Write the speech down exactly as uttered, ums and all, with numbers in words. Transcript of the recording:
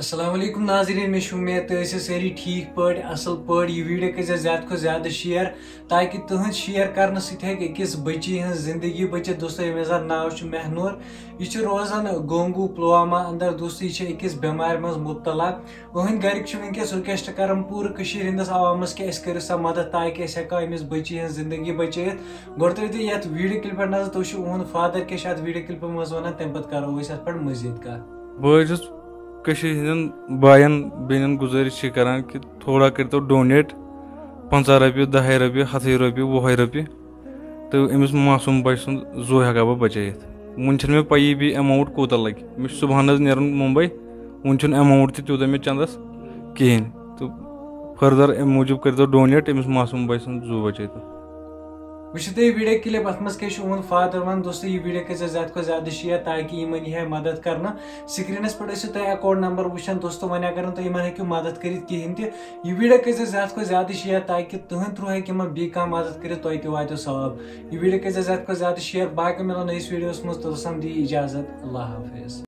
السلام علیکم ناظرین، مےٚ چھِ اُمید تُہۍ ٲسِو سٲری ٹھیٖک پٲٹھۍ، اَصٕل پٲٹھۍ۔ یہِ video کٔرۍزیو زیادٕ کھۄتہٕ زیادٕ share، تاکہِ تُہٕنٛز share کرنہٕ سۭتۍ ہٮ۪کہِ أکِس بٔچی ہٕنٛز زندگی بٔچِتھ۔ دوستو، ییٚمِس زَن ناو چھُ مہنور، یہِ چھُ روزان گونگو پلوامہ اندر۔ دوستو، یہِ چھِ أکِس بٮ۪مارِ منٛز مُبتلا۔ أہٕنٛدۍ گرِکۍ چھِ وٕنکیٚس request کران پوٗرٕ کٔشیٖر ہٕنٛدِس عوامس کہِ اَسہِ کٔرِو سا مدد، تاکہِ أسۍ ہٮ۪کو أمِس بٔچی ہٕنٛز زندگی بچٲیِتھ۔ گۄڈٕ تُہۍ دِیِو یَتھ video clip پٮ۪ٹھ نظر، تُہۍ وٕچھِو اُہُنٛد father کیٛاہ چھُ اَتھ video clip منٛز وَنان، تَمہِ پَتہٕ کَرو أسۍ اَتھ پٮ۪ٹھ مٔزیٖد کَتھ۔ بہٕ حظ چھُس کٔشیٖرِ ہٕنٛدٮ۪ن بایَن بیٚنٮ۪ن گُزٲرِش چھِ کَران کہِ تھوڑا کٔرۍتو donate، پنٛژاہ رۄپیہِ، دَہَے رۄپیہِ، ہَتھٕے رۄپیہِ، وُہَے رۄپیہِ، تہٕ أمِس معصوٗم بَچہِ سُنٛد زُو ہٮ۪کہٕ ہا بہٕ بچٲیِتھ۔ وُنہِ چھَنہٕ مےٚ پَیی بیٚیہِ amount کوٗتاہ لَگہِ۔ مےٚ چھُ صُبحَن حظ نیرُن مُمبَے، وُنہِ چھُنہٕ amount تہِ تیوٗتاہ مےٚ چَندَس کِہیٖنۍ۔ تہٕ further اَمہِ موٗجوٗب کٔرۍتو donate، أمِس معصوٗم بَچہِ سُنٛد زُو بچٲیتو۔ وٕچھِو تُہۍ یہِ video clip، اَتھ منٛز کیٛاہ چھُ اُہُنٛد father وَنان۔ دوستو، یہِ video کٔرۍزیو زیادٕ کھۄتہٕ زیادٕ share، تاکہِ یِمَن یی ہے مدد کرنہٕ۔ Screenَس پٮ۪ٹھ ٲسِو تُہۍ account number وٕچھان۔ دوستو، وۄنۍ اگر نہٕ تُہۍ یِمَن ہیٚکِو مدد کٔرِتھ کِہیٖنۍ تہِ، یہِ video کٔرۍزیو زیادٕ کھۄتہٕ زیادٕ share، تاکہِ تُہٕنٛدِ through ہیٚکہِ یِمَن بیٚیہِ کانٛہہ مدد کٔرِتھ، تۄہہِ تہِ واتیو ثواب۔ یہِ video کٔرۍزیو زیادٕ کھۄتہٕ زیادٕ share۔ باقٕے مِلو نٔیِس videoَس منٛز، توٚتَس تام دِیِو اِجازت۔ اللہ حافظ۔